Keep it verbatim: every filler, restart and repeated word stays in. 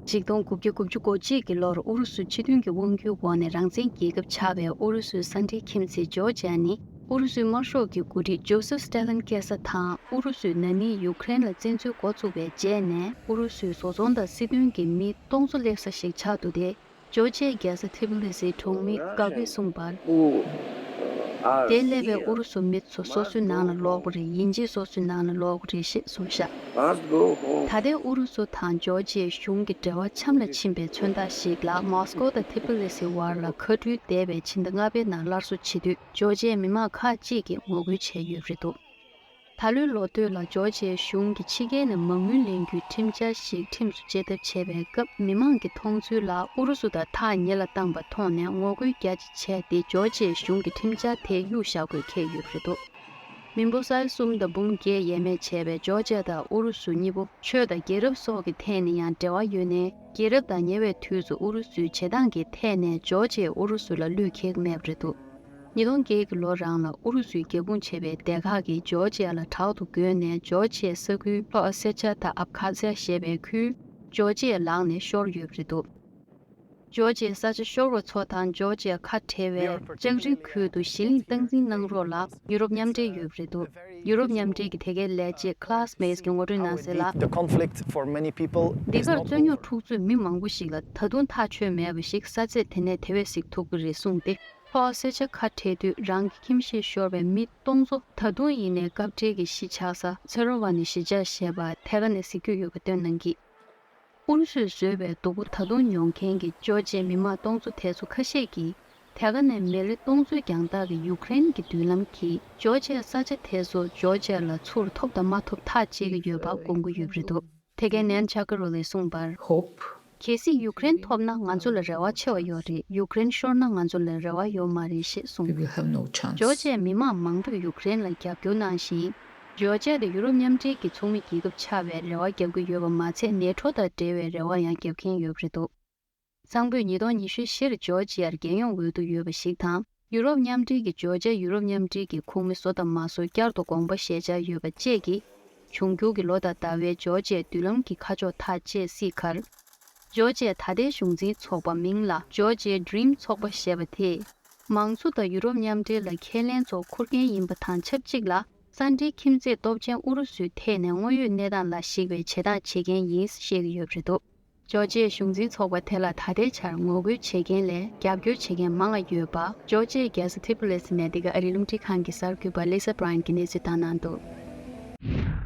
ཆིག་སྟོང་དགུ་བརྒྱ་དགུ་བཅུ་གོ་གཅིག་གི་ལོར་ཨུ་རུ་སུ་སྤྱི་མཐུན་གྱི་དབང་སྒྱུར་འོག་ནས་རང་བཙན་རྒྱལ་ཁབ་ཆགས་པའི་ཨུ་རུ་སུའི་ས་འབྲེལ་ཁྱིམ་མཚེས་ཇོར་ཇི་ཡ་ནི། ཨུ་རུ་སུའི་དམར་ཤོག་གི་འགོ་ཁྲིད་ཇོ་སེབ་སྟ་ལིན་སྐྱེས་ས་དང་ཨུ་རུ་སུས་ན་ནིང་ཡུཀ་རེན་ལ་བཙན་འཛུལ་འགོ་བཙུགས་པའི་རྗེས་ནས་ཨུ་རུ་སུའི་བཟོ་ཚོང་དང་སྲིད་དོན་གྱི་མི་སྟོང་ཚོ་སླེབས་ས་ཞིག་ཆགས་འདུག་སྟེ། ཇོར་ཇི་ཡའི་རྒྱལ་ས་ཐི་བྷི་ལི་སིའི་གྲོང་མི་ཀ་བེས་གསུངས་པར། དེར་སླེབས་པའི་ཨུ་རུ་སུ་མི་ཚོ་སོ་སོའི་ནང་ལ་ལོག་དགོས་རེད། ཡིན་གཅིག་སོ་སོའི་ནང་ལ་ལོག་དགོས་རེད་ཞེས་གསུངས་བཞག་ད་ལྟའི་ཨུ་རུ་སུ་དང་ཇོར་ཇི་ཡའི་གཞུང་གི་འབྲེལ་བ་འཆམ་ལ་ཕྱིན་པའི་མཚོན་རྟགས་ཤིག་ལ་མོ་སི་ཀོ་དང་ཐི་བྷི་ལི་སིའི་བར་ལ་མཁའ་འགྲུལ་བསྡད་པའི་ཕྱི་ཟླ་ལྔ་པའི་ནང་སླར་གསོ་བྱེད་དུས་ཇོར་ཇི་ཡའི་མི་མང་ཁག་ཅིག་གིས་ངོ་རྒོལ་བྱས་ཡོད་པ་རེད་འདུག་ད་ལོའི་ལོ་སྟོད་ལ་ཇོར་ཇི་ཡའི་གཞུང་གིས་ཕྱི་རྒྱལ་ནས་མ་དངུལ་ལེན་རྒྱུའི་ཁྲིམས་འཆར་ཞིག་ཁྲིམས་སུ་བཅད་ཐབས་བྱས་པའི་སྐབས། མི་མང་གི་མཐོང་ཚུལ་ལ་ཨུ་རུ་སུ་དང་ཐག་ཉེ་ལ་བཏང་པ་མཐོང་ནས་ངོ་རྒོལ་རྒྱ་ཆེ་བྱས་ཏེ། ཇོར་ཇི་ཡའི་གཞུང་གིས་ཁྲིམས་འཆར་དེ་གཡུག་བཞག་དགོས་འཁེལ་ཡོད་པ་རེད་འདུག་མི་འབོར་ས་ཡ་གསུམ་དང་འབུམ་བརྒྱད་ཡས་མས་བྱས་པའི་ཇོར་ཇི་ཡ་དང་ཨུ་རུ་སུ་གཉིས་པོ་ཆོས་དང་རྒྱལ་རབས་སོགས་ཀྱི་ཐད་ནས་ཡང་འབྲེལ་བ་ཡོད་ནའི། རྒྱལ་རབས་དང་ཉེ་བའི་དུས་སུ་ཨུ་རུ་སུའི་བྱེད་སྟངས་ཀྱི་ཐད་ནས་ཇོར་ཇི་ཡས་ཨུ་རུ་སུ་ལ་བློས་འཁེལ་མེད་པ་རེད་འདུག་ཉིས་སྟོང་བརྒྱད་ཀྱི་ལོ་རང་ལ་ཨུ་རུ་སུས་རྒྱབ་དཔུང་བྱས་པའི་སྡེ་ཁག་གིས་ཇོར་ཇི་ཡ་ལ་དྲག་ཏུ་རྒོལ་ནས། ཇོར་ཇི་ཡའི་ས་ཁུལ་ལྷོ་ཨོ་སེ་ཆ་དང་ཨབ་ཁ་ཛི་ཡ་ཞེས་པའི་ཁུལ་ཇོར་ཇི་ཡའི་ལག་ནས་ཤོར་ཡོད་པ་རེད་འདུག་ཇོར་ཇི་ཡའི་ས་ཆ་ཤོར་བ་ཚོ་དང་ཇོར་ཇི་ཡ་ཁ་བྲལ་བའི་ལྕགས་རི་ཁུལ་དུ་གཞི་གླིང་སྟངས་འཛིན་གནང་རོགས་ལ་ཡུ་རོབ་མཉམ་འབྲེལ་ཡོད་པ་རེད་འདུག་ཡུ་རོབ་མཉམ་འབྲེལ་གྱི་དེ་གའི་ལས་བྱེད་Klaus Meisz གྱིས་ངོ་སྤྲོད་གནང་གསལ་ལ། The conflict for many people འདི་is གར not རྩོད་རྙོག་over འཁྲུག་རྩོད་མི་མང་པོ་ཞིག་ལ་ད་དུང་ཐག་ཆོད་མེད་པ་ཞིག་ས་ཚད་དེ་ནས་དེ་བས་གཟིགས་ཐུབ་ཀྱི་རེད་གསུངས་ཏེ། ལྷོ་ཨོ་སེ་ཆ་ཁ་བྲལ་དུས་རང་གི་ཁྱིམ་གཞིས་ཤོར་བའི་མི་སྟོང་ཚོ་ད་དུང་ཡིན་ནའི་སྐབས་འབྲེལ་གྱི་གཞིས་ཆགས་ས་ཚེ་རོ་བ་ནི་གཞིས་ཆགས་ཞེས་པ་ཐད་ཀར་ནས་གཟིགས་རྒྱུ་ཡོད་པ་སྟོན་གནང་གིས། ཨུ་རུ་སུས་བཟོས་པའི་སྡུག་པོ་ད་དུང་མྱོང་མཁན་གྱི་ཇོར་ཇི་ཡའི་མི་མང་སྟོང་ཚོ་དེ་ཚོ་ཁ་ཤས་ཀྱིས་དེ་ག་ནས་མི་རེ་སྟོང་ཚོའི་རྒྱང་ཐག་གི་ཡུཀ་རེན་གྱི་མདུན་ལམ་གྱིས་ཇོར་ཇི་ཡའི་ས་ཆ་དེ་ཚོ་ཇོར་ཇི་ཡ་ལ་ཚུར་ཐོབ་དང་མ་ཐོབ་ཐག་བཅད་ཀྱི་ཡོད་པ་དགོངས་ཀྱི་ཡོད་པ་རེད་འདུག་དེ་གའི་ནན་ཆ་ཀ་རོ་ལས་གསུངས་པར། Hope གལ་སྲིད་ཡུཀ་རེན་ཐོབ་ན་ང་ཚོ་ལ་རེ་བ་ཆེ་བ་ཡོད་རེད། ཡུཀ་རེན་ཤོར་ན་ང་ཚོ་ལ་རེ་བ་ཡོད་མ་རེད་ཞེས་གསུངས། We will have no chance. ཇོར་ཇི་ཡའི་མི་མང་མང་པོས་ཡུཀ་རེན་ལ་རྒྱབ་སྐྱོར་གནང་ཞིང་། ཇོར་ཇི་ཡ་དེ་ཡུ་རོབ་མཉམ་འབྲེལ་གྱི་ཚོགས་མི་རྒྱལ་ཁབ་ཆགས་པའི་རེ་བ་རྒྱབ་ཀྱི་ཡོད་པ་མ་ཚད། ནེ་ཊོ་དང་འབྲེལ་བའི་རེ་བ་ཡང་རྒྱབ་མཁན་ཡོད་པ་རེད་འདུག་གཙང་པོས་ཉིས་སྟོང་ཉི་ཤུའི་ཕྱིར་ཇོར་ཇི་ཡར་རྒྱལ་ཡོངས་འོས་བསྡུ་ཡོད་པ་ཞིག་དང་། ཡུ་རོབ་མཉམ་འབྲེལ་གྱིས་ཇོར་ཇི་ཡ་ཡུ་རོབ་མཉམ་འབྲེལ་གྱི་ཁོངས་མི་བཟོ་དང་མ་བཟོ་བསྐྱར་དུ་དགོངས་པ་བཞེས་འཆར་ཡོད་པ་བཅས་ཀྱིས། འབྱུང་འགྱུར་གྱི་ལོ་དང་ཟླ་བའི་ཇོར་ཇི་ཡའི་མདུན་ལམ་གྱི་ཁ་ཕྱོགས་ཐག་བཅད་སྲིད་ཁར། ཇོར་ཇི་ཡའི་ད་ལྟའི་གཞུང་འཛིན་ཚོགས་པ་མིང་ལ་Georgia Dream ཚོགས་པ་ཞེས་པ་དེས། མང་གཙོ་དང་ཡུ་རོབ་མཉམ་འབྲེལ་ལ་ཁས་ལེན་ཚོགས་འཁུར་མཁན་ཡིན་པ་དང་ཆབས་ཅིག་ལ། ས་འབྲེལ་ཁྱིམ་མཚེས་སྟོབས་ཆེན་ཨུ་རུ་སུའི་ཐད་ནས་དངོས་ཡོད་གནས་སྟངས་ལ་གཞིགས་པའི་བྱེད་སྟངས་བྱེད་མཁན་ཡིན་ཞེས་ཀྱི་ཡོད་པ་རེད་འདུག་ཇོར་ཇི་ཡའི་གཞུང་འཛིན་ཚོགས་པ་དེ་ལ་ད་ལྟའི་ཆར་ངོ་རྒོལ་བྱེད་མཁན་ལས་རྒྱབ་སྐྱོར་བྱེད་མཁན་མང་བ་ཡོད་པ། ཇོར་ཇི་ཡའི་རྒྱལ་ས་ཐི་ཕུ་ལི་སི་ནས་འདི་ག་ཨ་རིའི་རླུང་འཕྲིན་ཁང་གི་གསར་འགོད་པ་Lisa Bryant གིས་གནས་ཚུལ་བཏང་གནང་འདུག